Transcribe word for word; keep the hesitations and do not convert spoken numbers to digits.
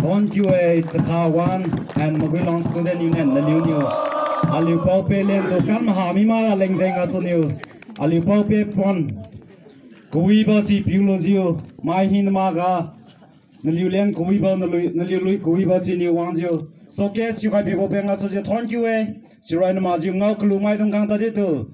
Thank you, eh, Chakha One and Maguilong Student Union, naliuniu aliu pao-peh lentu kan maha mi mara leng jeng gasuniu aliu pao-peh pon kawibo si piulujiu, mai hina makga, naliu leng kawibo, naliu, naliu lui kawibo siniu wangjiu showcase thiukhai bibo peng gasujiu thank you, eh. Siroi na makjiu ngao kalu maidung khang tadi tu